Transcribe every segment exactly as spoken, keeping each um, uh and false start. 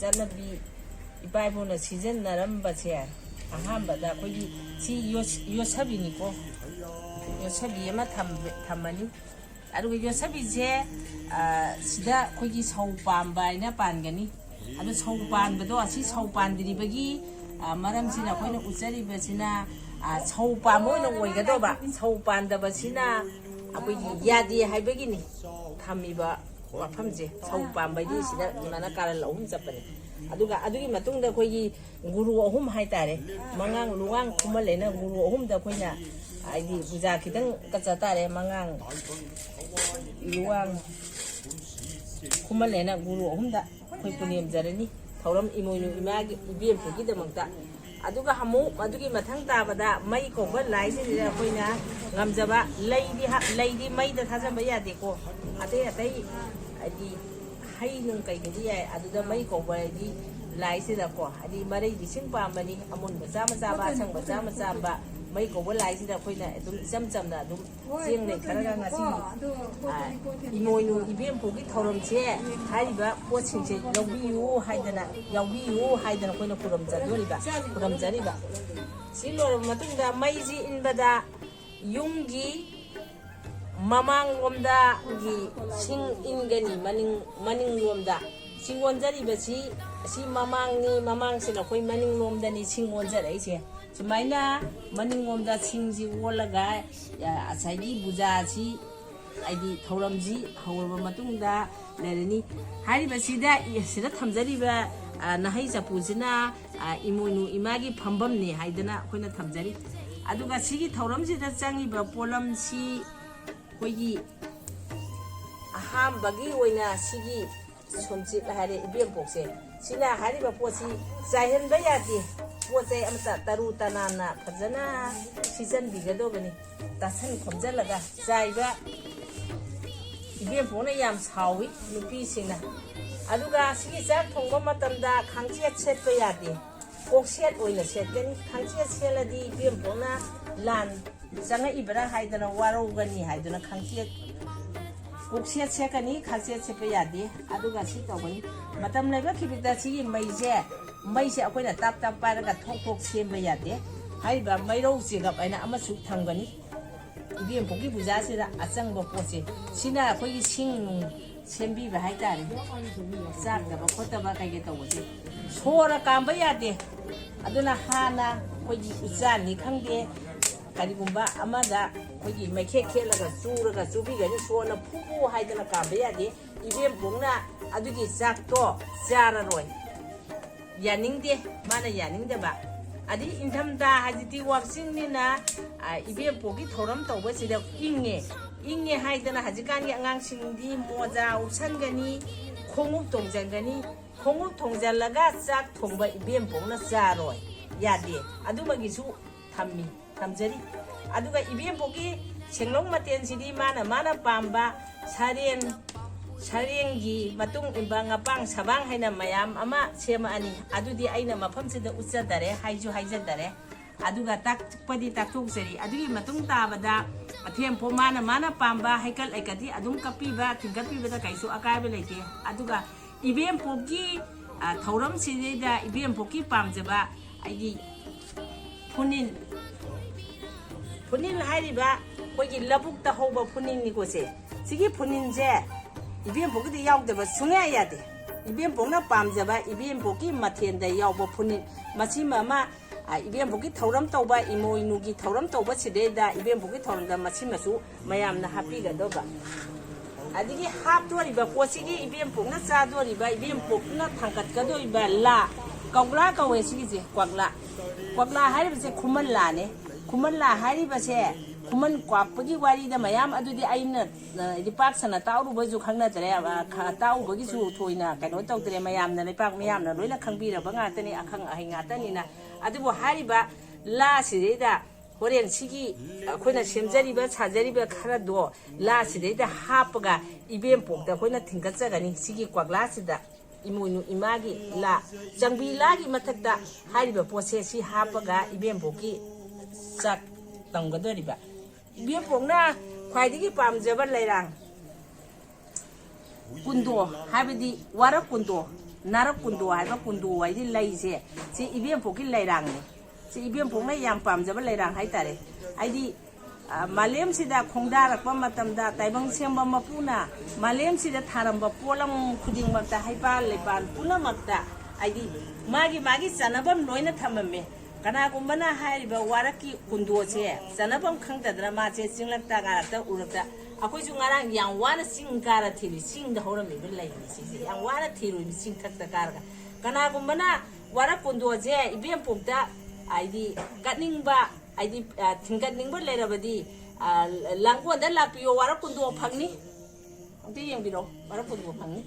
ꯆꯠꯅꯕꯤ ꯏꯄꯥ ꯏꯄꯨꯅ ꯁꯤꯖꯤꯟꯅꯔꯝꯕꯁꯦ, ꯑꯍꯥꯟꯕꯗ ꯑꯩꯈꯣꯏꯒꯤ ꯁꯤ ꯌꯣꯠ-, ꯌꯣꯠꯁꯕꯤꯅꯤꯀꯣ꯫ ꯌꯣꯠꯁꯕꯤ ꯑꯃ ꯊꯝꯕ-, ꯊꯝꯃꯅꯤ꯫ ꯑꯗꯨꯒ ꯌꯣꯠꯁꯕꯤꯁꯦ, ꯑ, ꯁꯤꯗ ꯑꯩꯈꯣꯏꯒꯤ ꯁꯧ ꯄꯥꯝꯕ ꯍꯥꯏꯅ ꯄꯥꯟꯒꯅꯤ꯫ ꯑꯗꯨ ꯁꯧ ꯄꯥꯟꯕꯗꯣ, ꯑꯁꯤ ꯁꯧ ꯄꯥꯟꯗ꯭ꯔꯤꯕꯒꯤ, ꯑ, ꯃꯔꯝꯁꯤꯅ ꯑꯩꯈꯣꯏꯅ ꯎꯠꯆꯔꯤꯕꯁꯤꯅ, ꯑ, ꯁꯧ ꯄꯥꯝꯕ ꯑꯣꯏꯅ ꯑꯣꯏꯒꯗꯧꯕ꯫ ꯁꯧ ꯄꯥꯟꯗꯕꯁꯤꯅ ꯑꯩꯈꯣꯏꯒꯤ ꯌꯥꯗꯦ ꯍꯥꯏꯕꯒꯤꯅꯤ ꯊꯝꯃꯤꯕ ꯋꯥꯐꯝꯁꯦ꯫ ꯁꯧ ꯄꯥꯝꯕꯒꯤ ꯁꯤꯗ ꯏꯃꯥꯅ ꯀꯥꯔꯟ ꯑꯍꯨꯝ ꯆꯠꯄꯅꯤ꯫ ꯑꯗꯨꯒ ꯑꯗꯨꯒꯤ ꯃꯇꯨꯡꯗ ꯑꯩꯈꯣꯏꯒꯤ ꯒꯨꯔꯨ ꯑꯍꯨꯝ ꯍꯥꯏꯇꯥꯔꯦ, ꯃꯉꯥꯡ ꯂꯨꯋꯥꯡ ꯈꯨꯃꯜꯂꯦꯅ ꯒꯨꯔꯨ ꯑꯍꯨꯝꯗ ꯑꯩꯈꯣꯏꯅ ꯍꯥꯏꯗꯤ ꯄꯨꯖꯥ ꯈꯤꯇꯪ ꯀꯠꯆ ꯇꯥꯔꯦ꯫ ꯃꯉꯥꯡ ꯂꯨꯋꯥꯡ ꯈꯨꯃꯜꯂꯦꯅ ꯒꯨꯔꯨ ꯑꯍꯨꯝꯗ ꯑꯩꯈꯣꯏ ꯄꯨꯅꯦꯝꯖꯔꯅꯤ, ꯊꯧꯔꯝ ꯏꯃꯣꯏꯅꯨ ꯏꯃꯥꯒꯤ ꯏꯕꯦꯝꯄꯨꯒꯤꯗꯃꯛꯇ꯫ ꯑꯗꯨꯒ ꯑꯃꯨꯛ ꯃꯗꯨꯒꯤ ꯃꯊꯪ ꯇꯥꯕꯗ ꯃꯩ ꯀꯧꯕ ꯂꯥꯏꯁꯤꯡꯁꯤꯗ ꯑꯩꯈꯣꯏꯅ ꯉꯝꯖꯕ ꯂꯩꯗꯤ ꯍꯥ-, ꯂꯩꯗꯤ ꯃꯩꯗ ꯊꯥꯖꯟꯕ ꯌꯥꯗꯦꯀꯣ꯫ ꯑꯇꯩ ꯑꯇꯩ ꯍꯥꯏꯗꯤ ꯍꯩ ꯅꯨꯡ ꯀꯩꯗꯗꯤ ꯌꯥꯏ, ꯑꯗꯨꯗ ꯃꯩ ꯀꯧꯕ ꯍꯥꯏꯗꯤ ꯂꯥꯏꯁꯤꯗꯀꯣ, ꯍꯥꯏꯗꯤ ꯃꯔꯩ ꯂꯤꯁꯤꯡ ꯄꯥꯝꯕꯅꯤ, ꯑꯃꯨꯟꯕ ꯆꯥꯝꯃ ꯆꯥꯕ, ꯑꯁꯪꯕ ꯆꯥꯝꯃ ꯆꯥꯝꯕ, ꯃꯩ ꯀꯧꯕ ꯂꯥꯏꯁꯤꯗ ꯑꯩꯈꯣꯏꯅ ꯑꯗꯨꯝ ꯏꯆꯝ ꯆꯝꯅ ꯑꯗꯨꯝ ꯆꯦꯡ ꯂꯩ ꯈꯔꯒ ꯉꯁꯤ, ꯑ, ꯏꯃꯣꯏꯅꯨ ꯏꯕꯦꯝꯄꯣꯛꯀꯤ ꯊꯧꯔꯝꯁꯦ ꯍꯥꯏꯔꯤꯕ ꯄꯣꯠꯁꯤꯡꯁꯦ ꯂꯧꯕꯤꯌꯨ ꯍꯥꯏꯗꯅ, ꯌꯥꯎꯕꯤꯌꯨ ꯍꯥꯏꯗꯅ ꯑꯩꯈꯣꯏꯅ ꯈꯨꯔꯨꯝꯖꯗꯣꯔꯤꯕ, ꯈꯨꯔꯨꯝꯖꯔꯤꯕ꯫ ꯁꯤ ꯂꯣꯏꯔꯕ ꯃꯇꯨꯡꯗ ꯃꯩꯁꯤ ꯏꯟꯕꯗ ꯌꯨꯝꯒꯤ ꯃꯃꯥꯡꯂꯣꯝꯗꯒꯤ ꯁꯤꯡ ꯏꯟꯒꯅꯤ, ꯃꯅꯤꯡ, ꯃꯅꯤꯡꯂꯣꯝꯗ꯫ ꯁꯤ ꯑꯣꯟꯖꯔꯤꯕꯁꯤ, ꯑꯁꯤ ꯃꯃꯥꯡꯅꯤ, ꯃꯃꯥꯡꯁꯤꯅ ꯑꯩꯈꯣꯏ ꯃꯅꯤꯡꯂꯣꯝꯗꯅꯤ ꯁꯤꯡ ꯑꯣꯟꯖꯔꯛꯏꯁꯦ꯫ ꯁꯨꯃꯥꯏꯅ ꯃꯅꯤꯡꯂꯣꯝꯗ ꯁꯤꯡꯁꯤ ꯑꯣꯜꯂꯒ, ꯑ, ꯉꯁꯥꯏꯒꯤ ꯕꯨꯖꯥꯁꯤ ꯍꯥꯏꯗꯤ ꯊꯧꯔꯝꯁꯤ ꯍꯧꯔꯕ ꯃꯇꯨꯡꯗ ꯂꯩꯔꯅꯤ꯫ ꯍꯥꯏꯔꯤꯕꯁꯤꯗ, ꯁꯤꯗ ꯊꯝꯖꯔꯤꯕ, ꯑ, ꯅꯍꯩ ꯆꯐꯨꯁꯤꯅ, ꯑ, ꯏꯃꯣꯏꯅꯨ ꯏꯃꯥꯒꯤ ꯐꯝꯐꯝꯅꯤ ꯍꯥꯏꯗꯅ ꯑꯩꯈꯣꯏꯅ ꯊꯝꯖꯔꯤ꯫ ꯑꯗꯨꯒ ꯁꯤꯒꯤ ꯊꯧꯔꯝꯁꯤꯗ ꯆꯪꯉꯤꯕ ꯄꯣꯠꯂꯝꯁꯤ ꯑꯩꯈꯣꯏꯒꯤ ꯑꯍꯥꯟꯕꯒꯤ ꯑꯣꯏꯅ ꯁꯤꯒꯤ ꯁꯨꯝꯆꯤꯠ ꯍꯥꯏꯔꯦ ꯏꯕꯦꯝꯄꯣꯛꯁꯦ꯫ ꯁꯤꯅ ꯍꯥꯏꯔꯤꯕ ꯄꯣꯠꯁꯤ ꯆꯥꯏꯍꯟꯕ ꯌꯥꯗꯦ꯫ ꯄꯣꯠ ꯆꯩ ꯑꯃꯇ ꯇꯔꯨ ꯇꯅꯥꯟꯅ ꯐꯖꯅ ꯁꯤꯠꯆꯟꯕꯤꯒꯗꯧꯕꯅꯤ꯫ ꯇꯥꯁꯟ ꯈꯣꯝꯖꯜꯂꯒ ꯆꯥꯏꯕ ꯏꯕꯦꯝꯄꯣꯛꯅ ꯌꯥꯝ ꯁꯥꯎꯏ ꯅꯨꯄꯤꯁꯤꯡꯅ꯫ ꯑꯗꯨꯒ ꯁꯤꯒꯤ ꯆꯥꯛ ꯊꯣꯡꯕ ꯃꯇꯝꯗ ꯈꯥꯡꯆꯦꯠ ꯁꯦꯠꯄ ꯌꯥꯗꯦ꯫ ꯀꯣꯛꯁꯦꯠ ꯑꯣꯏꯅ ꯁꯦꯠꯀꯅꯤ꯫ ꯈꯥꯡꯆꯦꯠ ꯁꯦꯠꯂꯗꯤ ꯏꯕꯦꯝꯄꯣꯛꯅ ꯂꯥꯟ ꯆꯪꯉꯛꯏꯕ꯭ꯔꯥ ꯍꯥꯏꯗꯅ ꯋꯥꯔꯧꯒꯅꯤ ꯍꯥꯏꯗꯨꯅ ꯈꯥꯡꯆꯦꯠ ꯄꯨꯛꯁꯦꯠ ꯁꯦꯠꯀꯅꯤ, ꯈꯥꯛꯆꯦꯠ ꯁꯦꯠꯄ ꯌꯥꯗꯦ꯫ ꯑꯗꯨꯒ ꯁꯤ ꯇꯧꯒꯅꯤ, ꯃꯇꯝ ꯂꯩꯕ ꯈꯤꯕꯤꯛꯇ ꯁꯤꯒꯤ ꯃꯩꯁꯦ, ꯃꯩꯁꯦ ꯑꯩꯈꯣꯏꯅ ꯇꯥꯞ ꯇꯥꯞ ꯄꯥꯏꯔꯒ ꯊꯣꯛ ꯊꯣꯛ ꯁꯦꯝꯕ ꯌꯥꯗꯦ꯫ ꯍꯥꯏꯔꯤꯕ ꯃꯩꯔꯧ ꯆꯦꯒꯞ ꯍꯥꯏꯅ ꯑꯃꯁꯨ ꯊꯝꯒꯅꯤ꯫ ꯏꯕꯦꯝꯄꯣꯛꯀꯤ ꯄꯨꯖꯥꯁꯤꯗ ꯑꯆꯪꯕ ꯄꯣꯠꯁꯦ, ꯁꯤꯅ ꯑꯩꯈꯣꯏꯒꯤ ꯁꯤꯡ ꯅꯨꯡ ꯁꯦꯝꯕꯤꯕ ꯍꯥꯏꯇꯥꯔꯦ꯫ ꯆꯥꯛꯇꯕ ꯈꯣꯠꯇꯕ ꯀꯩꯀꯩ ꯇꯧꯕꯁꯦ ꯁꯣꯔ ꯀꯥꯝꯕ ꯌꯥꯗꯦ꯫ ꯑꯗꯨꯅ ꯍꯥꯟꯅ ꯑꯩꯈꯣꯏꯒꯤ ꯎꯆꯥꯟꯅꯤ ꯈꯪꯗꯦ, ꯀꯔꯤꯒꯨꯝꯕ ꯑꯃꯗ ꯑꯩꯈꯣꯏꯒꯤ ꯃꯩꯈꯦꯠ ꯈꯦꯠꯂꯒ ꯆꯨꯔꯒ ꯆꯨꯕꯤꯒꯅꯤ꯫ ꯁꯣꯔꯅ ꯐꯨ ꯐꯨ ꯍꯥꯏꯗꯅ ꯀꯥꯝꯕ ꯌꯥꯗꯦ꯫ ꯏꯕꯦꯝꯄꯣꯛꯅ ꯑꯗꯨꯒꯤ ꯆꯥꯛꯇꯣ ꯆꯥꯔꯔꯣꯏ꯫ ꯌꯥꯅꯤꯡꯗꯦ, ꯃꯥꯅ ꯌꯥꯅꯤꯡꯗꯕ꯫ ꯑꯗꯩ ꯏꯪꯊꯝꯊꯥ ꯍꯥꯏꯁꯤꯗꯤ ꯋꯥꯛꯆꯤꯡꯅꯤꯅ, ꯑ, ꯏꯕꯦꯝꯄꯣꯛꯀꯤ ꯊꯧꯔꯝ ꯇꯧꯕꯁꯤꯗ ꯏꯪꯉꯦ꯫ ꯏꯪꯉꯦ ꯍꯥꯏꯗꯅ ꯍꯧꯖꯤꯛꯀꯥꯟꯒꯤ ꯑꯉꯥꯡꯁꯤꯡꯗꯤ ꯃꯣꯖꯥ ꯎꯞꯁꯟꯒꯅꯤ, ꯈꯣꯡꯎꯞ ꯇꯣꯡꯁꯤꯟꯒꯅꯤ꯫ ꯈꯣꯡꯎꯞ ꯊꯣꯡꯖꯤꯜꯂꯒ ꯆꯥꯛ ꯊꯣꯡꯕ ꯏꯕꯦꯝꯄꯣꯛꯅ ꯆꯥꯔꯣꯏ, ꯌꯥꯗꯦ꯫ ꯑꯗꯨꯃꯒꯤꯁꯨ ꯊꯝꯃꯤ, ꯊꯝꯖꯔꯤ꯫ ꯑꯗꯨꯒ ꯏꯕꯦꯝꯄꯣꯛꯀꯤ ꯁꯦꯡꯂꯧ ꯃꯊꯦꯜꯁꯤꯗꯤ ꯃꯥꯅ ꯃꯥꯅ ꯄꯥꯝꯕ ꯁꯔꯦꯡ, ꯁꯔꯦꯡꯒꯤ ꯃꯇꯨꯡ ꯏꯟꯕ ꯉꯄꯥꯡ ꯁꯕꯥꯡ ꯍꯥꯏꯅ ꯃꯌꯥꯝ ꯑꯃ ꯁꯦꯝꯃꯛꯑꯅꯤ꯫ ꯑꯗꯨꯗꯤ ꯑꯩꯅ ꯃꯐꯝꯁꯤꯗ ꯎꯠꯆꯗꯔꯦ, ꯍꯥꯏꯁꯨ ꯍꯥꯏꯖꯗꯔꯦ꯫ ꯑꯗꯨꯒ ꯇꯥꯛꯄꯗꯤ ꯇꯥꯛꯊꯣꯛꯆꯔꯤ꯫ ꯑꯗꯨꯒꯤ ꯃꯇꯨꯡ ꯇꯥꯕꯗ ꯑꯊꯦꯝ ꯄꯣꯝ ꯃꯥꯅ ꯃꯥꯅ ꯄꯥꯝꯕ ꯍꯩꯀꯠ ꯂꯩꯀꯠꯇꯤ ꯑꯗꯨꯝ ꯀꯠꯄꯤꯕ, ꯊꯤꯟꯒꯠꯄꯤꯕꯗ ꯀꯩꯁꯨ ꯑꯀꯥꯏꯕ ꯂꯩꯇꯦ꯫ ꯑꯗꯨꯒ ꯏꯕꯦꯝꯄꯣꯛꯀꯤ, ꯑ, ꯊꯧꯔꯝꯁꯤꯗꯩꯗ ꯏꯕꯦꯝꯄꯣꯛꯀꯤ ꯄꯥꯝꯖꯕ ꯑꯩꯒꯤ ꯐꯨꯅꯤꯟ, ꯐꯨꯅꯤꯟ ꯍꯥꯏꯔꯤꯕ ꯑꯩꯈꯣꯏꯒꯤ ꯂꯧꯕꯨꯛꯇ ꯍꯧꯕ ꯐꯨꯅꯤꯟꯅꯤꯀꯣ ꯁꯦ꯫ ꯁꯤꯒꯤ ꯐꯨꯅꯤꯟꯁꯦ ꯏꯕꯦꯝꯄꯣꯛꯀꯤꯗꯤ ꯌꯥꯎꯗꯕ ꯁꯨꯡꯌꯥ ꯌꯥꯗꯦ꯫ ꯏꯕꯦꯝꯄꯣꯛꯅ ꯄꯥꯝꯖꯕ ꯏꯕꯦꯝꯄꯣꯛꯀꯤ ꯃꯊꯦꯜꯗ ꯌꯥꯎꯕ ꯐꯨꯅꯤꯟ, ꯃꯁꯤꯃ ꯑꯃ, ꯑ, ꯏꯕꯦꯝꯄꯣꯛꯀꯤ ꯊꯧꯔꯝ ꯇꯧꯕ, ꯏꯃꯣꯏꯅꯨꯒꯤ ꯊꯧꯔꯝ ꯇꯧꯕ ꯁꯤꯗꯩꯗ ꯏꯕꯦꯝꯄꯣꯛꯀꯤ ꯊꯧꯔꯝꯗ ꯃꯁꯤꯃꯁꯨ ꯃꯌꯥꯝꯅ ꯍꯥꯞꯄꯤꯒꯗꯧꯕ꯫ ꯑꯗꯒꯤ ꯍꯥꯞꯇꯣꯔꯤꯕ ꯄꯣꯠꯁꯤꯒꯤ ꯏꯕꯦꯝꯄꯣꯛꯅ ꯆꯥꯗꯣꯔꯤꯕ, ꯏꯕꯦꯝꯄꯣꯛꯅ ꯊꯥꯡꯒꯠꯀꯗꯣꯔꯤꯕ ꯂꯥ, ꯀꯧꯒ꯭ꯂꯥ ꯀꯧꯋꯦ ꯁꯤꯒꯤꯁꯦ, ꯀ꯭ꯋꯥꯛꯂꯥ꯫ ꯀ꯭ꯋꯥꯛꯂꯥ ꯍꯥꯏꯔꯤꯕꯁꯦ ꯈꯨꯃꯟ ꯂꯥꯅꯦ꯫ ꯈꯨꯃꯟ ꯂꯥ ꯍꯥꯏꯔꯤꯕꯁꯦ, ꯈꯨꯃꯟ ꯀ꯭ꯋꯥꯛꯄꯒꯤ ꯋꯥꯔꯤꯗ ꯃꯌꯥꯝ ꯑꯗꯨꯗꯤ ꯑꯩꯅ, ꯑ, ꯍꯥꯏꯗꯤ ꯄꯥꯛ ꯁꯟꯅ ꯇꯥꯛꯎꯕꯁꯨ ꯈꯪꯅꯗ꯭ꯔꯦ, ꯑ, ꯈ-, ꯇꯥꯛꯎꯕꯒꯤꯁꯨ ꯊꯣꯏꯅ ꯀꯩꯅꯣ ꯇꯧꯗ꯭ꯔꯦ, ꯃꯌꯥꯝꯅ, ꯂꯩꯄꯥꯛ ꯃꯤꯌꯥꯝꯅ ꯂꯣꯏꯅ ꯈꯪꯕꯤꯔꯕ ꯉꯥꯛꯇꯅꯤ, ꯑꯈꯪ ꯑꯍꯩ ꯉꯥꯛꯇꯅꯤꯅ꯫ ꯑꯗꯨꯕꯨ ꯍꯥꯏꯔꯤꯕ ꯂꯥꯁꯤꯗꯩꯗ ꯍꯣꯔꯦꯟ ꯁꯤꯒꯤ ꯑꯩꯈꯣꯏꯅ ꯁꯦꯝꯖꯔꯤꯕ ꯁꯥꯖꯔꯤꯕ ꯈꯔꯗꯣ ꯂꯥꯁꯤꯗꯩꯗ ꯍꯥꯞꯄꯒ ꯏꯕꯦꯝꯄꯣꯛꯇ ꯑꯩꯈꯣꯏꯅ ꯊꯤꯟꯒꯠꯆꯒꯅꯤ꯫ ꯁꯤꯒꯤ ꯀ꯭ꯋꯥꯛꯂꯥꯁꯤꯗ ꯏꯃꯣꯏꯅꯨ ꯏꯃꯥꯒꯤ ꯂꯥ, ꯆꯪꯕꯤ ꯂꯥꯒꯤ ꯃꯊꯛꯇ ꯍꯥꯏꯔꯤꯕ ꯄꯣꯠꯁꯦ ꯁꯤ ꯍꯥꯞꯄꯒ ꯏꯕꯦꯝꯄꯣꯛꯀꯤ ꯆꯥꯛ ꯇꯝꯒꯗꯧꯔꯤꯕ꯫ ꯏꯕꯦꯝꯄꯣꯛꯅ ꯈ꯭ꯋꯥꯏꯗꯒꯤ ꯄꯥꯝꯖꯕ ꯂꯩꯔꯥꯡ, ꯀꯨꯟꯗꯣ ꯍꯥꯏꯕꯗꯤ ꯋꯥꯔꯛ ꯀꯨꯟꯗꯣ, ꯅꯥꯔꯛ ꯀꯨꯟꯗꯣ ꯍꯥꯏꯕ ꯀꯨꯟꯗꯣ ꯍꯥꯏꯗꯤ ꯂꯩꯁꯦ, ꯁꯤ ꯏꯕꯦꯝꯄꯣꯛꯀꯤ ꯂꯩꯔꯥꯡꯅꯤ꯫ ꯁꯤ ꯏꯕꯦꯝꯄꯣꯛꯅ ꯌꯥꯝ ꯄꯥꯝꯖꯕ ꯂꯩꯔꯥꯡ ꯍꯥꯏꯇꯥꯔꯦ꯫ ꯍꯥꯏꯗꯤ, ꯑ, ꯃꯥꯂꯦꯝꯁꯤꯗ ꯈꯣꯡꯗꯥꯔꯛꯄ ꯃꯇꯝꯗ ꯇꯥꯏꯕꯪ ꯁꯦꯝꯕ ꯃꯄꯨꯅ ꯃꯥꯂꯦꯝꯁꯤꯗ ꯊꯥꯔꯝꯕ ꯄꯣꯠꯂꯝ ꯈꯨꯗꯤꯡꯃꯛꯇ, ꯍꯩꯄꯥꯜ ꯂꯩꯄꯥꯜ ꯄꯨꯝꯅꯃꯛꯇ, ꯍꯥꯏꯗꯤ, ꯃꯥꯒꯤ ꯃꯥꯒꯤ ꯆꯥꯅꯐꯝ ꯂꯣꯏꯅ ꯊꯝꯃꯝꯃꯦ꯫ ꯀꯅꯥꯒꯨꯝꯕꯅ ꯍꯥꯏꯔꯤꯕ ꯋꯥꯔꯛꯀꯤ ꯀꯨꯟꯗꯣꯁꯦ ꯆꯥꯅꯐꯝ ꯈꯪꯗꯗꯅ ꯃꯥꯁꯦ ꯆꯤꯡꯂꯛꯇ ꯉꯥꯔꯛꯇ ꯎꯔꯛꯇ, ꯑꯩꯈꯣꯏꯁꯨ ꯉꯔꯥꯡ ꯌꯥꯝ ꯋꯥꯅ ꯆꯤꯡ ꯀꯥꯔ ꯊꯤꯔꯨꯏ, ꯆꯤꯡꯗ ꯍꯧꯔꯝꯃꯤꯕ ꯂꯩꯅꯤ ꯁꯤꯁꯦ, ꯌꯥꯝ ꯋꯥꯅ ꯊꯤꯔꯨꯏ ꯆꯤꯡꯊꯛꯇ ꯀꯥꯔꯒ꯫ ꯀꯅꯥꯒꯨꯝꯕꯅ ꯋꯥꯔꯛ ꯀꯨꯟꯗꯣꯁꯦ ꯏꯕꯦꯝꯄꯣꯛꯇ, ꯍꯥꯏꯗꯤ, ꯀꯠꯅꯤꯡꯕ, ꯍꯥꯏꯗꯤ, ꯑ, ꯊꯤꯡꯒꯠꯅꯤꯡꯕ ꯂꯩꯔꯕꯗꯤ, ꯑ, ꯂꯥꯡꯒꯣꯜꯗ ꯂꯥꯛꯄꯤꯌꯣ, ꯋꯥꯔꯛ ꯀꯨꯟꯗꯣ ꯐꯪꯅꯤ꯫ ꯑꯝꯇ ꯌꯦꯡꯕꯤꯔꯣ, ꯋꯥꯔꯛ ꯀꯨꯟꯗꯣ ꯐꯪꯅꯤ꯫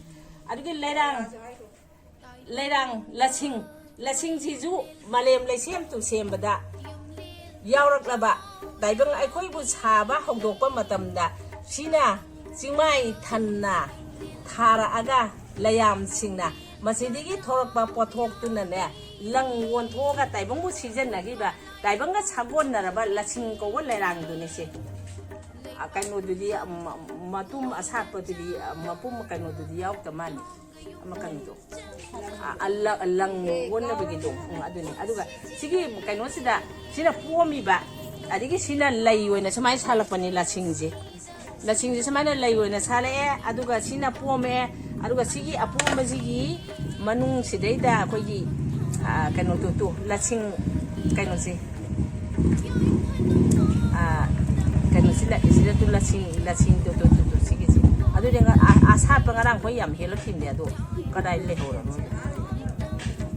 ꯑꯗꯨꯒꯤ ꯂꯩꯔꯥꯡ, ꯂꯩꯔꯥꯡ ꯂꯁꯤꯡ, ꯂꯁꯤꯡꯁꯤꯁꯨ ꯃꯥꯂꯦꯝ ꯂꯩꯁꯦꯝ ꯇꯨꯁꯦꯝꯕꯗ ꯌꯥꯎꯔꯛꯂꯕ ꯇꯥꯏꯕꯪ ꯑꯩꯈꯣꯏꯕꯨ ꯁꯥꯕ ꯍꯧꯗꯣꯛꯄ ꯃꯇꯝꯗ ꯁꯤꯅ ꯆꯤꯡꯃꯥꯏ ꯊꯟꯅ ꯊꯥꯔꯛꯑꯒ ꯂꯌꯥꯝꯁꯤꯡꯅ ꯃꯁꯤꯗꯒꯤ ꯊꯣꯛꯂꯛꯄ ꯄꯣꯠꯊꯣꯛꯇꯨꯅꯅꯦ, ꯂꯪ ꯑꯣꯟꯊꯣꯛꯑꯒ ꯇꯥꯏꯕꯪꯕꯨ ꯁꯤꯖꯤꯟꯅꯈꯤꯕ, ꯇꯥꯏꯕꯪꯒ ꯁꯥꯒꯣꯟꯅꯔꯕ ꯂꯁꯤꯡ ꯀꯧꯕ ꯂꯩꯔꯥꯡꯗꯨꯅꯤꯁꯦ꯫ ꯑ, ꯀꯩꯅꯣꯗꯨꯗꯤ, ꯑ, ꯃ-, ꯃꯇꯨꯝ ꯑꯁꯥꯠꯄꯗꯨꯗꯤ, ꯑ, ꯃꯄꯨꯝ ꯀꯩꯅꯣꯗꯨꯗꯤ ꯌꯥꯎꯗ ꯃꯥꯜꯂꯤ꯫ ꯑꯃ ꯀꯩꯅꯣꯗꯣ꯫ ꯑ, ꯑ, ꯂ-, ꯂꯪ ꯑꯣꯟꯅꯕꯒꯤꯗꯣ꯫ ꯎꯝ, ꯑꯗꯨꯅꯤ꯫ ꯑꯗꯨꯒ ꯁꯤꯒꯤ ꯀꯩꯅꯣꯁꯤꯗ, ꯁꯤꯅ ꯄꯣꯝꯃꯤꯕ, ꯑꯗꯒꯤ ꯁꯤꯅ ꯂꯩ ꯑꯣꯏꯅ ꯁꯨꯃꯥꯏꯅ ꯁꯥꯠꯂꯛꯄꯅꯤ ꯂꯁꯤꯡꯁꯦ꯫ ꯂꯁꯤꯡꯁꯦ ꯁꯨꯃꯥꯏꯅ ꯂꯩ ꯑꯣꯏꯅ ꯁꯥꯠꯂꯛꯑꯦ, ꯑꯗꯨꯒ ꯁꯤꯅ ꯄꯣꯝꯃꯦ, ꯑꯗꯨꯒ ꯁꯤꯒꯤ ꯑꯄꯣꯝꯕꯁꯤꯒꯤ ꯃꯅꯨꯡꯁꯤꯗꯩꯗ ꯑꯩꯈꯣꯏꯒꯤ, ꯑ, ꯀꯩꯅꯣꯗꯣ, ꯇꯨ, ꯂꯁꯤꯡ ꯀꯩꯅꯣꯁꯦ, ꯑ, ꯀꯩꯅꯣꯁꯤ ꯂ-, ꯁꯤꯗ ꯇꯨ ꯂꯁꯤꯡ, ꯂꯁꯤꯡꯗꯣ, ꯇꯨ, ꯇꯨ, ꯇꯨ, ꯁꯤꯒꯤꯁꯦ꯫ ꯑꯗꯨꯗꯤ ꯉ-, ꯑ-, ꯑꯁꯥꯠꯄ ꯉꯔꯥꯡ ꯑꯩꯈꯣꯏ ꯌꯥꯝ ꯍꯦꯜꯂꯛꯈꯤꯕꯅꯦ, ꯑꯗꯣ ꯀꯗꯥꯏ ꯂꯩꯍꯧꯔꯅꯣ?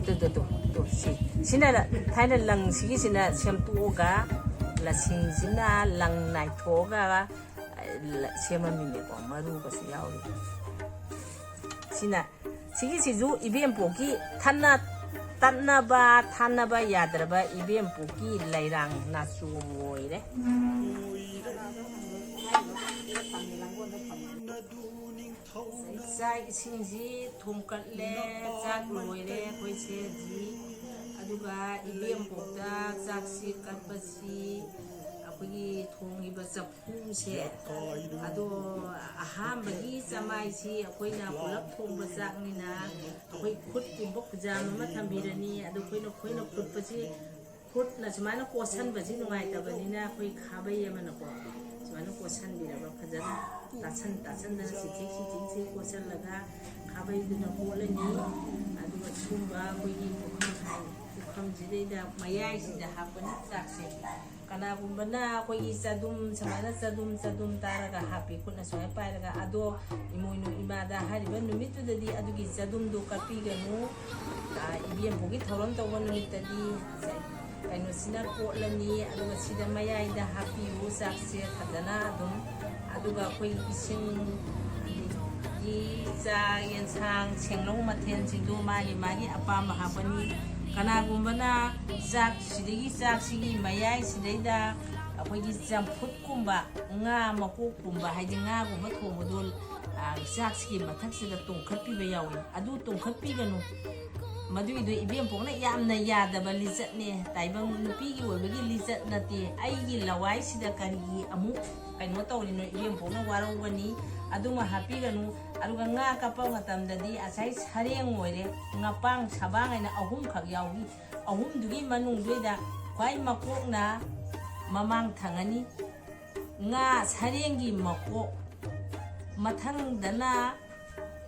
ꯇꯨ, ꯇꯨ, ꯇꯨ, ꯇꯨ, ꯁꯤ꯫ ꯁꯤꯅ ꯊꯥꯏꯅ ꯂꯪ ꯁꯤꯒꯤꯁꯤꯅ ꯁꯦꯝꯗꯣꯛꯑꯒ, ꯂꯁꯤꯡꯁꯤꯅ ꯂꯪ ꯅꯥꯏꯊꯣꯛꯑꯒ, ꯑ, ꯂ-, ꯁꯦꯝꯃꯝꯃꯤꯅꯦꯀꯣ, ꯃꯔꯨꯒꯁꯨ ꯌꯥꯎꯔꯤ꯫ ꯁꯤꯅ, ꯁꯤꯒꯤꯁꯤꯁꯨ ꯏꯕꯦꯝꯄꯣꯛꯀꯤ ꯊꯠꯅ-, ꯇꯠꯅꯕ, ꯊꯥꯅꯕ ꯌꯥꯗ꯭ꯔꯕ ꯏꯕꯦꯝꯄꯣꯛꯀꯤ ꯂꯩꯔꯥꯡ ꯅꯥꯆꯣꯝ ꯑꯣꯏꯔꯦ꯫ ꯆꯥꯛ ꯏꯁꯤꯡꯁꯤ ꯊꯣꯡꯀꯠꯂꯦ, ꯆꯥꯛ ꯂꯣꯏꯔꯦ ꯑꯩꯈꯣꯏꯁꯦ ꯍꯧꯖꯤꯛ꯫ ꯑꯗꯨꯒ ꯏꯕꯦꯝꯄꯣꯛꯇ ꯆꯥꯛꯁꯤ ꯀꯠꯄꯁꯤ ꯑꯩꯈꯣꯏꯒꯤ ꯊꯣꯡꯉꯤꯕ ꯆꯐꯨꯁꯦ, ꯑꯗꯣ ꯑꯍꯥꯟꯕꯒꯤ ꯆꯃꯥꯏꯁꯤ ꯑꯩꯈꯣꯏꯅ ꯄꯨꯂꯞ ꯊꯣꯡꯕ ꯆꯥꯛꯅꯤꯅ ꯑꯩꯈꯣꯏ ꯈꯨꯠꯀꯨꯝꯕ ꯈꯨꯖꯥꯝ ꯑꯃ ꯊꯝꯕꯤꯔꯅꯤ꯫ ꯑꯗꯣ ꯑꯩꯈꯣꯏꯅ ꯑꯩꯈꯣꯏꯅ ꯈꯨꯠꯄꯁꯤ, ꯈꯨꯠꯅ ꯁꯨꯃꯥꯏꯅ ꯀꯣꯠꯁꯟꯕꯁꯤ ꯅꯨꯡꯉꯥꯏꯇꯕꯅꯤꯅ ꯑꯩꯈꯣꯏ ꯈꯥꯕꯩ ꯑꯃꯅꯀꯣ ꯁꯨꯃꯥꯏꯅ ꯀꯣꯠꯁꯟꯕꯤꯔꯒ ꯐꯖꯅ ꯇꯥꯁꯟ ꯇꯥꯁꯟꯗꯅ ꯁꯤꯊꯦꯛ ꯁꯤꯊꯦꯛꯁꯦ ꯀꯣꯠꯁꯜꯂꯒ ꯈꯥꯕꯩꯗꯨꯅ ꯀꯣꯠꯂꯅꯤ꯫ ꯑꯗꯨꯒ ꯁꯨꯝꯕ ꯑꯩꯈꯣꯏꯒꯤ ꯄꯨꯈꯝ ꯍꯥꯏ, ꯄꯨꯈꯝꯁꯤꯗꯩꯗ ꯃꯌꯥꯏꯁꯤꯗ ꯍꯥꯞꯄꯅꯤ ꯆꯥꯛꯁꯦ꯫ ꯀꯅꯥꯒꯨꯝꯕꯅ ꯑꯩꯈꯣꯏꯒꯤ ꯆꯗꯨꯝ, ꯁꯨꯃꯥꯏꯅ ꯆꯗꯨꯝ ꯆꯗꯨꯝ ꯇꯥꯔꯒ ꯍꯥꯞꯄꯤ, ꯈꯨꯠꯅ ꯁꯨꯃꯥꯏꯅ ꯄꯥꯏꯔꯒ꯫ ꯑꯗꯣ ꯏꯃꯣꯏꯅꯨ ꯏꯃꯥꯗ ꯍꯥꯏꯔꯤꯕ ꯅꯨꯃꯤꯠꯇꯨꯗꯗꯤ ꯑꯗꯨꯒꯤ ꯆꯗꯨꯝꯗꯣ ꯀꯠꯄꯤꯒꯅꯨ꯫ ꯑꯥ, ꯏꯕꯦꯝꯄꯣꯛꯀꯤ ꯊꯧꯔꯝ ꯇꯧꯕ ꯅꯨꯃꯤꯠꯇꯗꯤ ꯀꯩꯅꯣꯁꯤꯅ ꯀꯣꯠꯂꯅꯤ, ꯑꯗꯨꯒ ꯁꯤꯗ ꯃꯌꯥꯏꯗ ꯍꯥꯞꯄꯤꯌꯨ ꯆꯥꯛꯁꯦ ꯐꯖꯅ ꯑꯗꯨꯝ꯫ ꯑꯗꯨꯒ ꯑꯩꯈꯣꯏ ꯏꯁꯤꯡ, ꯒꯤ ꯆꯥꯛ ꯌꯦꯟꯁꯥꯡ ꯁꯦꯡꯂꯧ ꯃꯊꯦꯜꯁꯤꯡꯗꯨ ꯃꯥꯒꯤ ꯃꯥꯒꯤ ꯑꯄꯥꯝꯕ ꯍꯥꯞꯀꯅꯤ꯫ ꯀꯅꯥꯒꯨꯝꯕꯅ ꯆꯥꯛꯁꯤꯗꯒꯤ, ꯆꯥꯛꯁꯤꯒꯤ ꯃꯌꯥꯏꯁꯤꯗꯩꯗ ꯑꯩꯈꯣꯏꯒꯤ ꯆꯝꯐꯨꯠꯀꯨꯝꯕ, ꯉꯥ ꯃꯀꯣꯛꯀꯨꯝꯕ, ꯍꯥꯏꯗꯤ ꯉꯥꯒꯨꯝꯕ ꯊꯣꯡꯕꯗꯣ, ꯑ, ꯆꯥꯛꯁꯤꯒꯤ ꯃꯊꯛꯁꯤꯗ ꯇꯣꯡꯈꯠꯄꯤꯕ ꯌꯥꯎꯏ꯫ ꯑꯗꯨ ꯇꯣꯡꯈꯠꯄꯤꯒꯅꯨ꯫ ꯃꯗꯨꯒꯤꯗꯣ ꯏꯕꯦꯝꯄꯣꯛꯅ ꯌꯥꯝꯅ ꯌꯥꯗꯕ ꯂꯤꯆꯠꯅꯦ꯫ ꯇꯥꯏꯕꯪ ꯅꯨꯄꯤꯒꯤ ꯑꯣꯏꯕꯒꯤ ꯂꯤꯆꯠ ꯅꯠꯇꯦ꯫ ꯑꯩꯒꯤ ꯂꯋꯥꯏꯁꯤꯗ ꯀꯔꯤꯒꯤ ꯑꯃꯨꯛ ꯀꯩꯅꯣ ꯇꯧꯔꯤꯅꯣ? ꯏꯕꯦꯝꯄꯣꯛꯅ ꯋꯥꯔꯧꯒꯅꯤ꯫ ꯑꯗꯨꯃ ꯍꯥꯞꯄꯤꯒꯅꯨ꯫ ꯑꯗꯨꯒ ꯉꯥ ꯀꯞꯄ ꯃꯇꯝꯗꯗꯤ ꯉꯁꯥꯏ ꯁꯔꯦꯡ ꯑꯣꯏꯔꯦ, ꯉꯄꯥꯡ ꯁꯕꯥꯡ ꯍꯥꯏꯅ ꯑꯍꯨꯝꯈꯛ ꯌꯥꯎꯏ꯫ ꯑꯍꯨꯝꯗꯨꯒꯤ ꯃꯅꯨꯡꯗꯨꯗ ꯈ꯭ꯋꯥꯏ ꯃꯀꯣꯛꯅ ꯃꯃꯥꯡ ꯊꯪꯉꯅꯤ꯫ ꯉꯥ ꯁꯔꯦꯡꯒꯤ ꯃꯀꯣꯛ, ꯃꯊꯪꯗꯅ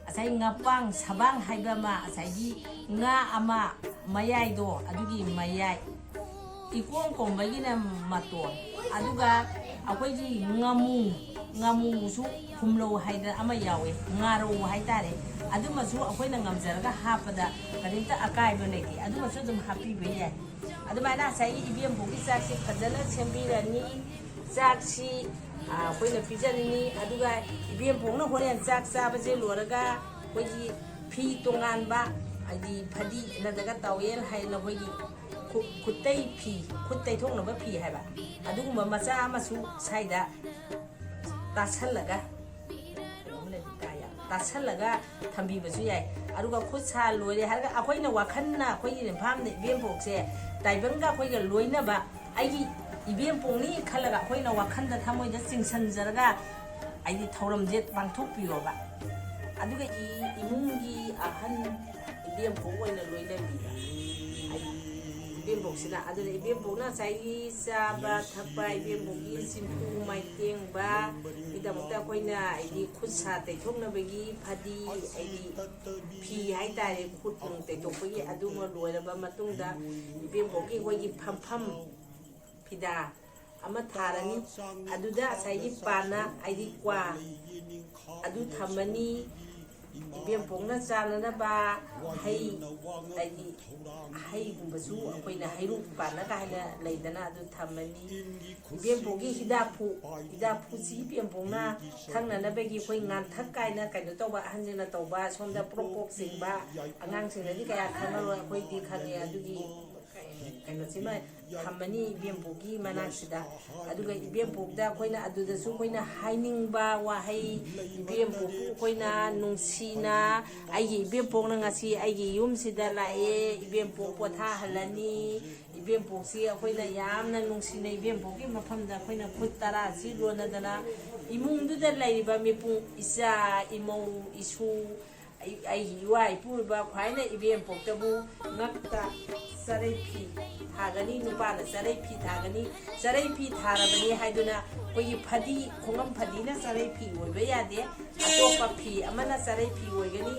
ꯉꯁꯥꯏ ꯉꯄꯥꯡ ꯁꯕꯥꯡ ꯍꯥꯏꯕ ꯑꯃ, ꯉꯁꯥꯏꯒꯤ ꯉꯥ ꯑꯃ ꯃꯌꯥꯏꯗꯣ, ꯑꯗꯨꯒꯤ ꯃꯌꯥꯏ, ꯏꯀꯣꯡ ꯀꯣꯡꯕꯒꯤꯅ ꯃꯇꯣꯟ, ꯑꯗꯨꯒ ꯑꯩꯈꯣꯏꯒꯤ ꯉꯥꯃꯨ, ꯉꯥꯃꯨꯁꯨ ꯐꯨꯝꯂꯧ ꯍꯥꯏꯗꯅ ꯑꯃ ꯌꯥꯎꯋꯦ, ꯉꯥꯔꯧ ꯍꯥꯏꯇꯥꯔꯦ꯫ ꯑꯗꯨꯃꯁꯨ ꯑꯩꯈꯣꯏꯅ ꯉꯝꯖꯔꯒ ꯍꯥꯞꯄꯗ ꯀꯔꯤꯝꯇ ꯑꯀꯥꯏꯕ ꯂꯩꯇꯦ, ꯑꯗꯨꯃꯁꯨ ꯑꯗꯨꯝ ꯍꯥꯞꯄꯤꯕ ꯌꯥꯏ꯫ ꯑꯗꯨꯃꯥꯏꯅ ꯉꯁꯥꯏꯒꯤ ꯏꯕꯦꯝꯕꯣꯛꯀꯤ ꯆꯥꯛꯁꯦ ꯐꯖꯅ ꯁꯦꯝꯕꯤꯔꯅꯤ꯫ ꯆꯥꯛꯁꯤ, ꯑ, ꯑꯩꯈꯣꯏꯅ ꯄꯤꯖꯔꯅꯤ꯫ ꯑꯗꯨꯒ ꯏꯕꯦꯝꯕꯣꯛꯅ ꯍꯣꯔꯦꯟ ꯆꯥꯛ ꯆꯥꯕꯁꯦ ꯂꯣꯏꯔꯒ ꯑꯩꯈꯣꯏꯒꯤ ꯐꯤ ꯇꯣꯉꯥꯟꯕ, ꯍꯥꯏꯗꯤ ꯐꯗꯤ ꯅꯠꯇ꯭ꯔꯒ ꯇꯥꯋꯦꯜ ꯍꯥꯏꯅ ꯑꯩꯈꯣꯏꯒꯤ ꯈꯨ-, ꯈꯨꯠꯇꯩ ꯐꯤ, ꯈꯨꯠ ꯇꯩꯊꯣꯛꯅꯕ ꯐꯤ ꯍꯥꯏꯕ, ꯑꯗꯨꯒꯨꯝꯕ ꯃꯆꯥ ꯑꯃꯁꯨ ꯁ꯭ꯋꯥꯏꯗ ꯇꯥꯁꯜꯂꯒ, ꯇꯥꯁꯜꯂꯒ ꯊꯝꯕꯤꯕꯁꯨ ꯌꯥꯏ꯫ ꯑꯗꯨꯒ ꯈꯨꯠ ꯁꯥ ꯂꯣꯏꯔꯦ ꯍꯥꯏꯔꯒ ꯑꯩꯈꯣꯏꯅ ꯋꯥꯈꯜꯅ, ꯑꯩꯈꯣꯏꯒꯤ ꯏꯝꯐꯥꯜꯗ ꯏꯕꯦꯝꯕꯣꯛꯁꯦ ꯇꯥꯏꯕꯪꯒ ꯑꯩꯈꯣꯏꯒ ꯂꯣꯏꯅꯕ, ꯑꯩꯒꯤ ꯏꯕꯦꯝꯄꯣꯛꯅꯤ ꯈꯜꯂꯒ ꯑꯩꯈꯣꯏꯅ ꯋꯥꯈꯜꯗ, ꯊꯃꯣꯏꯗ ꯆꯤꯡꯁꯤꯟꯖꯔꯒ ꯍꯥꯏꯗꯤ ꯊꯧꯔꯝꯁꯦ ꯄꯥꯡꯊꯣꯛꯄꯤꯌꯣꯕ꯫ ꯑꯗꯨꯒ ꯏ- ꯏꯃꯨꯡꯒꯤ ꯑꯍꯟ ꯏꯕꯦꯝꯄꯣꯛ ꯑꯣꯏꯅ ꯂꯣꯏꯅꯕꯤꯕ꯫ ꯍꯥꯏꯗꯤ ꯏꯕꯦꯝꯄꯣꯛꯁꯤꯅ, ꯑꯗꯨꯅ ꯏꯕꯦꯝꯄꯣꯛꯅ ꯉꯁꯥꯏꯒꯤ ꯆꯥꯕ ꯊꯛꯄ, ꯏꯕꯦꯝꯄꯣꯛꯀꯤ ꯆꯤꯟꯐꯨ ꯃꯥꯏꯇꯦꯡꯕꯒꯤꯗꯃꯛꯇ ꯑꯩꯈꯣꯏꯅ ꯍꯥꯏꯗꯤ ꯈꯨꯠ ꯁꯥ ꯇꯩꯊꯣꯛꯅꯕꯒꯤ ꯐꯗꯤ, ꯍꯥꯏꯗꯤ ꯐꯤ ꯍꯥꯏꯇꯥꯔꯦ, ꯈꯨꯠ ꯅꯨꯡ ꯇꯩꯊꯣꯛꯄꯒꯤ, ꯑꯗꯨꯃ ꯂꯣꯏꯔꯕ ꯃꯇꯨꯡꯗ ꯏꯕꯦꯝꯄꯣꯛꯀꯤ ꯑꯩꯈꯣꯏꯒꯤ ꯐꯝꯐꯝ ꯐꯤꯗꯥ ꯑꯃ ꯊꯥꯔꯅꯤ꯫ ꯑꯗꯨꯗ ꯉꯁꯥꯏꯒꯤ ꯄꯥꯟꯅ, ꯍꯥꯏꯗꯤ ꯀ꯭ꯋꯥ, ꯑꯗꯨ ꯊꯝꯃꯅꯤ꯫ ꯏꯕꯦꯝꯄꯣꯛꯅ ꯆꯥꯅꯅꯕ ꯍꯩ, ꯍꯥꯏꯗꯤ ꯍꯩꯒꯨꯝꯕꯁꯨ ꯑꯩꯈꯣꯏꯅ ꯍꯩꯔꯨꯛ ꯄꯥꯟꯅ ꯀꯥꯏꯅ ꯂꯩꯗꯅ, ꯑꯗꯨ ꯊꯝꯃꯅꯤ꯫ ꯏꯕꯦꯝꯄꯣꯛꯀꯤ ꯍꯤꯗꯥꯛꯐꯨ, ꯍꯤꯗꯥꯛꯐꯨꯁꯤ ꯏꯕꯦꯝꯄꯣꯛꯅ ꯊꯛꯅꯅꯕꯒꯤ ꯑꯩꯈꯣꯏ ꯉꯥꯟꯊꯛ ꯀꯥꯏꯅ ꯀꯩꯅꯣ ꯇꯧꯕ, ꯑꯍꯟꯁꯤꯡꯅ ꯇꯧꯕ, ꯁꯣꯝꯗ ꯄ꯭ꯔꯣꯛ ꯄ꯭ꯔꯣꯛ ꯆꯤꯡꯕ, ꯑꯉꯥꯡꯁꯤꯡꯅꯗꯤ ꯀꯌꯥ ꯈꯪꯉꯔꯣꯏ, ꯑꯩꯈꯣꯏꯗꯤ ꯈꯪꯉꯦ꯫ ꯑꯗꯨꯒꯤ ꯀꯩꯅꯣꯁꯤꯃ ꯊꯝꯃꯅꯤ ꯏꯕꯦꯝꯄꯣꯛꯀꯤ ꯃꯅꯥꯛꯁꯤꯗ꯫ ꯑꯗꯨꯒ ꯏꯕꯦꯝꯄꯣꯛꯇ ꯑꯩꯈꯣꯏꯅ ꯑꯗꯨꯗꯁꯨ ꯑꯩꯈꯣꯏꯅ ꯍꯥꯏꯅꯤꯡꯕ ꯋꯥꯍꯩ, ꯏꯕꯦꯝꯄꯣꯛꯄꯨ ꯑꯩꯈꯣꯏꯅ ꯅꯨꯡꯁꯤꯅ, "ꯑꯩꯒꯤ ꯏꯕꯦꯝꯄꯣꯛꯅ ꯉꯁꯤ ꯑꯩꯒꯤ ꯌꯨꯝꯁꯤꯗ ꯂꯥꯛꯑꯦ, ꯏꯕꯦꯝꯄꯣꯛ ꯄꯣꯊꯥꯍꯜꯂꯅꯤ, ꯏꯕꯦꯝꯄꯣꯛꯁꯤ ꯑꯩꯈꯣꯏꯅ ꯌꯥꯝꯅ ꯅꯨꯡꯁꯤꯅ ꯏꯕꯦꯝꯄꯣꯛꯀꯤ ꯃꯐꯝꯗ ꯑꯩꯈꯣꯏꯅ ꯈꯨꯠ ꯇꯔꯥꯁꯤ ꯂꯣꯟꯅꯗꯅ ꯏꯃꯨꯡꯗꯨꯗ ꯂꯩꯔꯤꯕ ꯃꯤꯄꯨꯡ, ꯏꯆꯥ, ꯏꯃꯧ, ꯏꯁꯨ, ꯑꯩ-, ꯑꯩꯒꯤ ꯏꯋꯥ ꯏꯄꯨꯔꯤꯕ ꯈ꯭ꯋꯥꯏꯅ ꯏꯕꯦꯝꯄꯣꯛꯇꯕꯨ ꯉꯛꯇ ꯆꯔꯩ ꯐꯤ ꯊꯥꯒꯅꯤ, ꯅꯨꯄꯥꯅ ꯆꯔꯩ ꯐꯤ ꯊꯥꯒꯅꯤ꯫ ꯆꯔꯩ ꯐꯤ ꯊꯥꯔꯕꯅꯤ ꯍꯥꯏꯗꯨꯅ ꯑꯩꯈꯣꯏꯒꯤ ꯐꯗꯤ, ꯈꯣꯡꯉꯝ ꯐꯗꯤꯅ ꯆꯔꯩ ꯐꯤ ꯑꯣꯏꯕ ꯌꯥꯗꯦ꯫ ꯑꯇꯣꯞꯄ ꯐꯤ ꯑꯃꯅ ꯆꯔꯩ ꯐꯤ ꯑꯣꯏꯒꯅꯤ꯫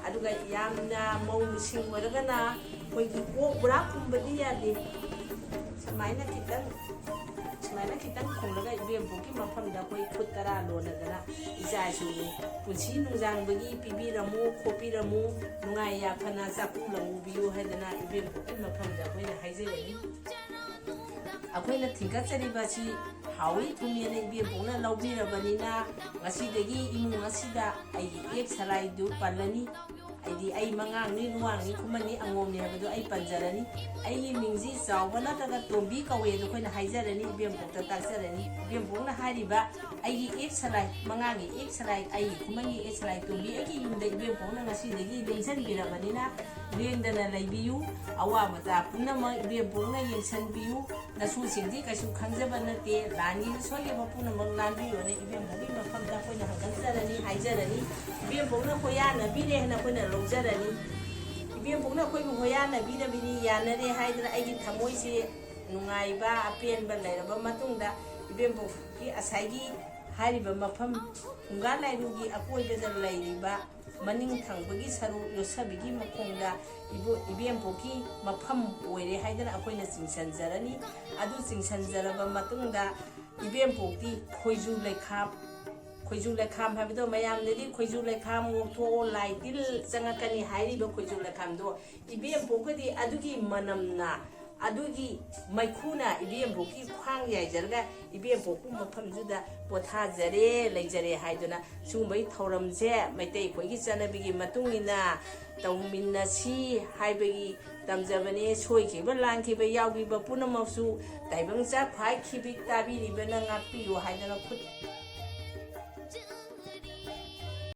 ꯑꯗꯨꯒ ꯌꯥꯝꯅ ꯃꯧꯁꯤꯡ ꯑꯣꯏꯔꯒꯅ ꯑꯩꯈꯣꯏꯒꯤ ꯀꯣꯛ ꯄꯨꯔꯥ ꯈꯨꯝꯕꯗꯤ ꯌꯥꯗꯦ꯫ ꯁꯨꯃꯥꯏꯅ ꯈꯤꯇꯪ, ꯁꯨꯃꯥꯏꯅ ꯈꯤꯇꯪ ꯈꯨꯝꯂꯒ ꯏꯕꯦꯝꯄꯣꯛꯀꯤ ꯃꯐꯝꯗ ꯑꯩꯈꯣꯏ ꯈꯨꯠ ꯇꯔꯥ ꯂꯣꯟꯅꯗꯅ ꯏꯆꯥ ꯏꯁꯨ ꯄꯨꯟꯁꯤ ꯅꯨꯡꯖꯥꯡꯕꯒꯤ ꯄꯤꯕꯤꯔꯝꯃꯨ, ꯈꯣꯠꯄꯤꯔꯝꯃꯨ, ꯅꯨꯡꯉꯥꯏ ꯌꯥꯏꯐꯅ ꯆꯥꯛꯈꯨꯝ ꯂꯧꯕꯤꯌꯨ ꯍꯥꯏꯗꯅ ꯏꯕꯦꯝꯄꯣꯛꯀꯤ ꯃꯐꯝꯗ ꯑꯩꯈꯣꯏꯅ ꯍꯥꯏꯖꯒꯅꯤ꯫ ꯑꯩꯈꯣꯏꯅ ꯊꯤꯡꯒꯠꯆꯔꯤꯕ ꯑꯁꯤ ꯍꯥꯎꯏ ꯊꯨꯝꯃꯦꯅ ꯏꯕꯦꯝꯄꯣꯛꯅ ꯂꯧꯕꯤꯔꯕꯅꯤꯅ, ꯉꯁꯤꯗꯒꯤ ꯏꯃꯨꯡ ꯑꯁꯤꯗ ꯑꯩꯒꯤ ꯑꯦꯛ ꯁꯂꯥꯏꯗꯨ ꯄꯜꯂꯅꯤ꯫ ꯍꯥꯏꯗꯤ ꯑꯩ ꯃꯉꯥꯡꯅꯤ, ꯂꯨꯋꯥꯡꯅꯤ, ꯈꯨꯃꯟꯅꯤ, ꯑꯉꯣꯝꯅꯤ ꯍꯥꯏꯕꯗꯣ ꯑꯩ ꯄꯟꯖꯔꯅꯤ꯫ ꯑꯩꯒꯤ ꯃꯤꯡꯁꯤ ꯆꯥꯎꯕ ꯅꯠꯇ꯭ꯔꯒ ꯇꯣꯝꯕꯤ ꯀꯧꯋꯦ ꯑꯗꯣ ꯑꯩꯈꯣꯏꯅ ꯍꯥꯏꯖꯔꯅꯤ, ꯏꯕꯦꯝꯄꯣꯛꯇ ꯇꯥꯛꯆꯔꯅꯤ꯫ ꯏꯕꯦꯝꯄꯣꯛꯅ ꯍꯥꯏꯔꯤꯕ ꯑꯩꯒꯤ ꯑꯦꯛ ꯁꯂꯥꯏ, ꯃꯉꯥꯡꯒꯤ ꯑꯦꯛ ꯁꯂꯥꯏ, ꯑꯩꯒꯤ ꯈꯨꯃꯟꯒꯤ ꯑꯦꯛ ꯁꯂꯥꯏ ꯇꯣꯝꯕꯤ ꯑꯩꯒꯤ ꯌꯨꯝꯗ ꯏꯕꯦꯝꯄꯣꯛꯅ ꯉꯁꯤꯗꯒꯤ ꯂꯦꯡꯁꯤꯟꯕꯤꯔꯕꯅꯤꯅ ꯂꯦꯡꯗꯅ ꯂꯩꯕꯤꯌꯨ꯫ ꯑꯋꯥ ꯃꯆꯥ ꯄꯨꯝꯅꯃꯛ ꯏꯕꯦꯝꯄꯣꯛꯅ ꯌꯦꯡꯁꯤꯟꯕꯤꯌꯨ꯫ ꯅꯁꯨꯁꯤꯡꯗꯤ ꯀꯩꯁꯨ ꯈꯪꯖꯕ ꯅꯠꯇꯦ꯫ ꯂꯥꯟꯒꯤ ꯁꯣꯏꯈꯤꯕ ꯄꯨꯝꯅꯃꯛ ꯂꯥꯟꯕꯤꯌꯣꯅ ꯏꯕꯦꯝꯄꯣꯛꯀꯤ ꯃꯐꯝꯗ ꯑꯩꯈꯣꯏꯅ ꯍꯟꯒꯠꯆꯔꯅꯤ, ꯍꯥꯏꯖꯔꯅꯤ꯫ ꯏꯕꯦꯝꯄꯣꯛꯅ ꯈꯣꯏꯌꯥꯅꯕꯤꯔꯦ ꯍꯥꯏꯅ ꯑꯩꯈꯣꯏꯅ ꯂꯧꯖꯔꯅꯤ꯫ ꯏꯕꯦꯝꯄꯣꯛꯅ ꯑꯩꯈꯣꯏꯕꯨ ꯈꯣꯏꯌꯥꯅꯕꯤꯔꯕꯅꯤ, ꯌꯥꯅꯔꯦ ꯍꯥꯏꯗꯅ ꯑꯩꯒꯤ ꯊꯃꯣꯏꯁꯤ ꯅꯨꯡꯉꯥꯏꯕ, ꯑꯄꯦꯟꯕ ꯂꯩꯔꯕ ꯃꯇꯨꯡꯗ ꯏꯕꯦꯝꯄꯣꯛꯀꯤ ꯉꯁꯥꯏꯒꯤ ꯍꯥꯏꯔꯤꯕ ꯃꯐꯝ ꯐꯨꯡꯒꯥ ꯂꯥꯏꯔꯨꯒꯤ ꯑꯀꯣꯏꯕꯗ ꯂꯩꯔꯤꯕ ꯃꯅꯤꯡ ꯊꯪꯕꯒꯤ ꯁꯔꯨꯛ ꯌꯣꯠꯁꯕꯤꯒꯤ ꯃꯈꯣꯡꯗ ꯏꯕꯣ-, ꯏꯕꯦꯝꯄꯣꯛꯀꯤ ꯃꯐꯝ ꯑꯣꯏꯔꯦ ꯍꯥꯏꯗꯅ ꯑꯩꯈꯣꯏꯅ ꯆꯤꯡꯁꯤꯟꯖꯔꯅꯤ꯫ ꯑꯗꯨ ꯆꯤꯡꯁꯤꯟꯖꯔꯕ ꯃꯇꯨꯡꯗ ꯏꯕꯦꯝꯄꯣꯛꯇꯤ ꯈꯣꯏꯖꯨ ꯂꯩꯈꯥꯝ, ꯈꯣꯏꯖꯨ ꯂꯩꯈꯥꯝ ꯍꯥꯏꯕꯗꯣ ꯃꯌꯥꯝꯗꯗꯤ ꯈꯣꯏꯖꯨ ꯂꯩꯈꯥꯝ ꯉꯣꯛꯊꯣꯛꯑꯣ, ꯂꯥꯏ ꯇꯤꯜ ꯆꯪꯉꯛꯀꯅꯤ ꯍꯥꯏꯔꯤꯕ ꯈꯣꯏꯖꯨ ꯂꯩꯈꯥꯝꯗꯣ ꯏꯕꯦꯝꯄꯣꯛꯀꯗꯤ ꯑꯗꯨꯒꯤ ꯃꯅꯝꯅ, ꯑꯗꯨꯒꯤ ꯃꯩꯈꯨꯅ ꯏꯕꯦꯝꯄꯣꯛꯀꯤ ꯈ꯭ꯋꯥꯡ ꯌꯥꯏꯖꯔꯒ ꯏꯕꯦꯝꯄꯣꯛꯄꯨ ꯃꯐꯝꯗꯨꯗ ꯄꯣꯊꯥꯖꯔꯦ, ꯂꯩꯖꯔꯦ ꯍꯥꯏꯗꯨꯅ ꯁꯤꯒꯨꯝꯕꯒꯤ ꯊꯧꯔꯝꯁꯦ ꯃꯩꯇꯩ ꯑꯩꯈꯣꯏꯒꯤ ꯆꯠꯅꯕꯤꯒꯤ ꯃꯇꯨꯡ ꯏꯟꯅ ꯇꯧꯃꯤꯟꯅꯁꯤ ꯍꯥꯏꯕꯒꯤ ꯇꯝꯖꯕꯅꯦ꯫ ꯁꯣꯏꯈꯤꯕ ꯂꯥꯟꯈꯤꯕ ꯌꯥꯎꯈꯤꯕ ꯄꯨꯝꯅꯃꯛꯁꯨ ꯇꯥꯏꯕꯪ ꯆꯥꯛ ꯈ꯭ꯋꯥꯏ ꯈꯤꯕꯤꯛ ꯇꯥꯕꯤꯔꯤꯕꯅ ꯉꯥꯛꯄꯤꯌꯨ ꯍꯥꯏꯗꯅ ꯈꯨꯠ